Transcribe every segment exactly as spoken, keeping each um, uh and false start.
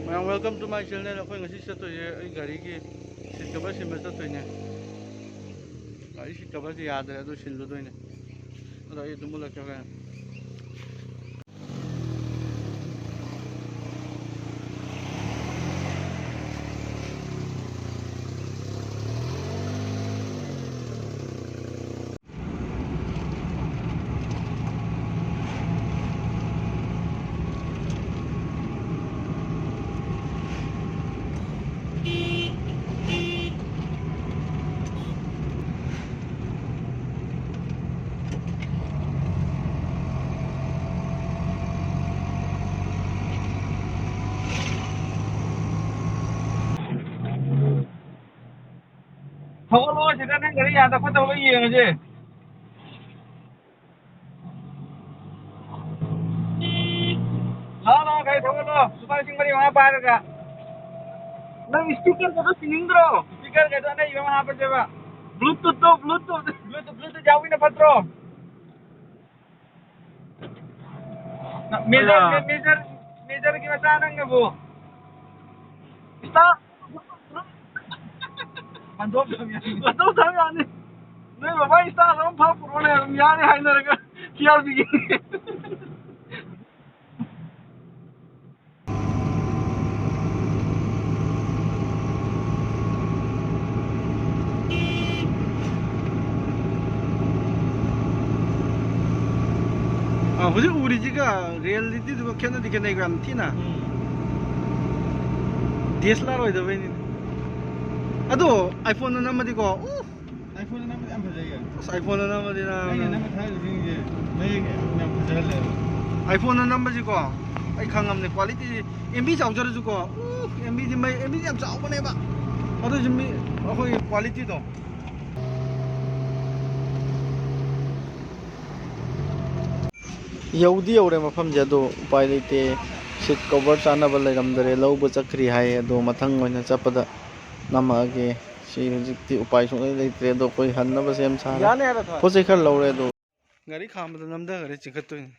ꯃꯌꯥꯝ, welcome to my channel꯫ ꯑꯩꯈꯣꯏ ꯉꯁꯤ ꯆꯠꯇꯣꯏꯁꯦ ꯑꯩ ꯒꯥꯔꯤꯒꯤ seat cover ꯁꯤꯟꯕ ꯆꯠꯇꯣꯏꯅꯦ꯫ ꯒꯥꯔꯤ seat cover ꯁꯤ ꯌꯥꯗ꯭ꯔꯦ, ꯑꯗꯨ ꯁꯤꯜꯂꯨꯗꯣꯏꯅꯦ꯫ ꯑꯗꯣ ꯑꯩ ꯑꯗꯨꯝ ꯎꯠꯂꯛꯀꯦ ꯍꯣꯔꯦꯟ꯫ ꯊꯧꯒꯠꯂꯣ, ꯁꯤꯗ ꯅꯪ ꯒꯥꯔꯤ ꯌꯥꯗ ꯈꯣꯠꯇꯕ ꯂꯣꯏ ꯌꯦꯡꯉꯁꯦ꯫ ꯂꯥꯛꯑꯣ, ꯂꯥꯛꯑꯣ, ꯒꯥꯔꯤ ꯊꯧꯒꯠꯂꯣ꯫ ꯂꯨꯄꯥ ꯂꯤꯁꯤꯡ ꯃꯔꯤ ꯃꯉꯥ ꯄꯥꯏꯔꯒ꯫ ꯅꯪ speaker ꯒꯗꯣ ꯁꯤꯅꯤꯡꯗ꯭ꯔꯣ? Speaker ꯒꯗꯣ ꯑꯅꯩꯕ ꯑꯃ ꯍꯥꯞꯄꯁꯦꯕ꯫ Bluetooth ꯇꯣ, Bluetooth꯫ Bluetooth, Bluetooth ꯌꯥꯎꯕꯅ ꯐꯠꯇ꯭ꯔꯣ? ꯃꯦꯖꯔ, ꯑꯌꯥ꯫ ꯃꯦꯖꯔ, ꯃꯦꯖꯔꯒꯤ ꯃꯆꯥ ꯅꯪꯅꯕꯨ꯫ ꯏꯁꯇꯥꯔ ꯃꯟꯗꯣꯞ ꯊꯝ ꯌꯥꯅꯤ꯫ ꯃꯟꯗꯣꯞ ꯊꯝ ꯌꯥꯅꯤ꯫ ꯅꯣꯏ ꯕꯕꯥ ꯏꯁꯇꯥꯔ ꯑꯃ ꯐꯥ ꯄꯨꯔꯛꯑꯣꯅꯦ, ꯑꯗꯨꯝ ꯌꯥꯅꯤ ꯍꯥꯏꯅꯔꯒ ꯁꯤ ꯑꯥꯔ ꯕꯤꯒꯤ꯫ ꯑꯥ, ꯍꯧꯖꯤꯛ ꯎꯔꯤꯁꯤꯒ reality ꯗꯨꯒ ꯈꯦꯠꯅꯗꯤ ꯈꯦꯠꯅꯩꯀꯣ ꯌꯥꯝ ꯊꯤꯅ꯫ ꯎꯝ꯫ ꯗꯤ ꯑꯦꯁ ꯑꯦꯜ ꯑꯥꯔ ꯑꯣꯏꯗꯕꯩꯅꯤ꯫ ꯑꯗꯣ iPhone ꯗ ꯅꯝꯃꯗꯤꯀꯣ, ꯎꯐ꯫ iPhone ꯗ ꯅꯝꯕꯗꯤ ꯌꯥꯝ ꯐꯖꯩꯌꯦ꯫ ꯑꯁ, iPhone ꯗ ꯅꯝꯃꯗꯤ ꯅꯪ ꯑꯩꯅ ꯅꯝꯕ ꯊꯥꯒꯠꯂꯤꯁꯤꯡꯁꯦ ꯃꯌꯦꯛ ꯌꯥꯝ ꯐꯖꯍꯜꯂꯦꯕ꯫ iPhone ꯗ ꯅꯝꯕꯁꯤꯀꯣ, ꯑꯩ ꯈꯪꯉꯝꯅꯦ, quality ꯁꯦ꯫ ꯑꯦꯝ ꯕꯤ ꯆꯥꯎꯖꯔꯁꯨꯀꯣ, ꯎꯐ, ꯑꯦꯝ ꯕꯤ ꯗꯤ ꯃꯩ, ꯑꯦꯝ ꯕꯤ ꯗꯤ ꯌꯥꯝ ꯆꯥꯎꯕꯅꯦꯕ꯫ ꯑꯗꯨꯏꯁꯨ ꯃꯤ, ꯑꯩꯈꯣꯏꯒꯤ quality ꯗꯣ꯫ ꯌꯧꯗꯤ ꯌꯧꯔꯦ ꯃꯐꯝꯁꯦ, ꯑꯗꯣ ꯎꯄꯥꯏ ꯂꯩꯇꯦ꯫ Seat cover ꯆꯥꯅꯕ ꯂꯩꯔꯝꯗꯔꯦ, ꯂꯧꯕ ꯆꯠꯈ꯭ꯔꯤ ꯍꯥꯏ꯫ ꯑꯗꯣ ꯃꯊꯪ ꯑꯣꯏꯅ ꯆꯠꯄꯗ ꯅꯝꯃꯛꯑꯒꯦ꯫ ꯁꯤ ꯍꯧꯖꯤꯛꯇꯤ ꯎꯄꯥꯏ ꯁꯨꯡꯂꯩ ꯂꯩꯇ꯭ꯔꯦ꯫ ꯑꯗꯣ ꯑꯩꯈꯣꯏ ꯍꯟꯅꯕ ꯁꯦꯝ ꯁꯥꯔꯦ꯫ ꯌꯥꯅꯤ ꯍꯥꯏꯔꯣ, ꯊꯣꯏ꯫ ꯄꯣꯠ ꯆꯩ ꯈꯔ ꯂꯧꯔꯦ, ꯑꯗꯣ ꯒꯥꯔꯤ ꯈꯥꯝꯕꯗ ꯅꯝꯊꯈ꯭ꯔꯦ, ꯆꯤꯡꯈꯠꯇꯣꯏꯅꯤ꯫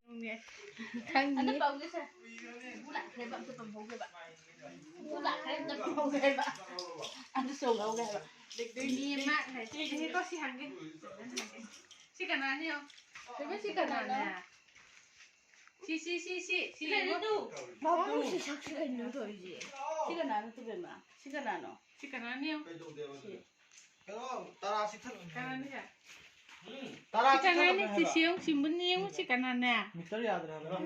ꯈꯪꯗꯦ꯫ ꯑꯝꯇ ꯄꯥꯎꯒꯦꯁꯦ꯫ ꯄꯨ ꯂꯥꯛꯈ꯭ꯔꯦꯕ, ꯑꯝꯇ ꯄꯥꯎꯍꯧꯒꯦꯕ꯫ ꯄꯨ ꯂꯥꯛꯈ꯭ꯔꯦ, ꯑꯝꯇ ꯄꯥꯎꯍꯧꯒꯦꯕ꯫ ꯑꯗꯨ ꯆꯣꯡꯍꯧꯒꯦ ꯍꯥꯏꯕ꯫ ꯃꯤ ꯑꯃ ꯉꯥꯏ-, ꯁꯤ ꯀꯅꯥꯅꯤ ꯌꯦꯡꯉꯣ? ꯁꯤ, ꯁꯤ, ꯁꯤ, ꯁꯤ, ꯁꯤ ꯌꯦꯡꯉꯣ꯫ ꯕꯥꯕꯨ, ꯁꯤ ꯁꯛꯁꯤ ꯀꯩꯅꯣ ꯇꯧꯔꯤꯁꯦ? ꯁꯤ ꯀꯅꯥꯅꯣ, ꯇꯨꯕꯦꯝꯃ? ꯁꯤ ꯀꯅꯥꯅꯣ? ꯁꯤ ꯀꯅꯥꯅꯤ ꯌꯦꯡꯉꯣ꯫ ꯁꯤ꯫ ꯀꯩꯅꯣ, ꯇꯔꯥ ꯆꯤꯛꯊꯠꯂꯝꯃꯦ ꯍꯥꯏꯕ꯫ ꯀꯅꯥꯅꯤ ꯁꯦ? ꯎꯝ, ꯇꯔꯥ ꯁꯤ ꯀꯅꯥꯅꯤ? ꯆꯤꯛꯊꯠꯂꯝꯃꯦ ꯁꯤ ꯍꯥꯏꯕ꯫ ꯌꯦꯡꯉꯨ, ꯁꯤ ꯃꯨꯟꯅ ꯌꯦꯡꯉꯨ, ꯁꯤ ꯀꯅꯥꯅꯦ? ꯃꯤꯇꯔ ꯌꯥꯗ꯭ꯔꯦ ꯍꯥꯏꯕ꯫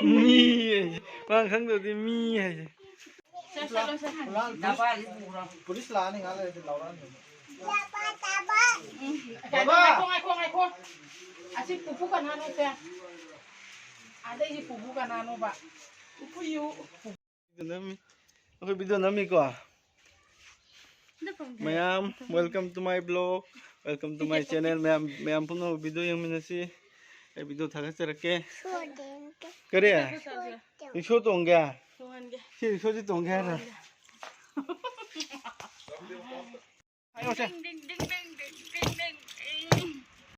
ꯃꯤ ꯍꯥꯏꯁꯦ꯫ ꯃꯥ ꯈꯪꯗꯕꯗꯤ ꯃꯤ ꯍꯥꯏꯁꯦ꯫ ꯆꯠꯂꯣ, ꯆꯠꯂꯣ, ꯆꯠꯂꯣ꯫ ꯄꯨꯂꯤꯁ, ꯄꯨꯂꯤꯁ ꯂꯥꯛꯑꯅꯤ ꯉꯥꯏꯍꯥꯛ ꯂꯩꯔꯗꯤ ꯂꯥꯎꯔꯛꯑꯅꯤ꯫ ꯎꯝ꯫ ꯕꯥꯕꯥ! ꯉꯥꯏꯈꯣ, ꯉꯥꯏꯈꯣ, ꯉꯥꯏꯈꯣ꯫ ꯑꯁꯤ ꯄꯨꯄꯨ ꯀꯅꯥꯅꯣ ꯁꯦ? ꯑꯗꯩꯁꯤ ꯄꯨꯄꯨ ꯀꯅꯥꯅꯣꯕ? ꯄꯨꯄꯨ ꯌꯨ꯫ ꯅꯝꯃꯤ꯫ ꯑꯩꯈꯣꯏ ꯚꯤꯗꯤꯑꯣ ꯅꯝꯃꯤꯀꯣ꯫ ꯃꯌꯥꯝ, welcome to my vlog, welcome to my channel꯫ ꯃꯌꯥꯝ, ꯃꯌꯥꯝ ꯄꯨꯝꯅꯃꯛ ꯚꯤꯗꯤꯑꯣ ꯌꯦꯡꯃꯤꯟꯅꯁꯤ꯫ ꯑꯩ ꯚꯤꯗꯤꯑꯣ ꯊꯥꯒꯠꯆꯔꯛꯀꯦ꯫ ꯀꯔꯤ? ꯔꯤꯛꯁꯣ ꯇꯣꯡꯒꯦ? ꯇꯣꯡꯍꯟꯒꯦ꯫ ꯁꯤ ꯔꯤꯛꯁꯣꯁꯤ ꯇꯣꯡꯒꯦ ꯍꯥꯏꯔꯣ? ꯇꯣꯡꯍꯟꯒꯦ꯫ ꯍꯥꯏꯌꯣꯁꯦ꯫ ꯗꯤꯡ, ꯗꯤꯡ, ꯗꯤꯡ, ꯗꯤꯡ꯫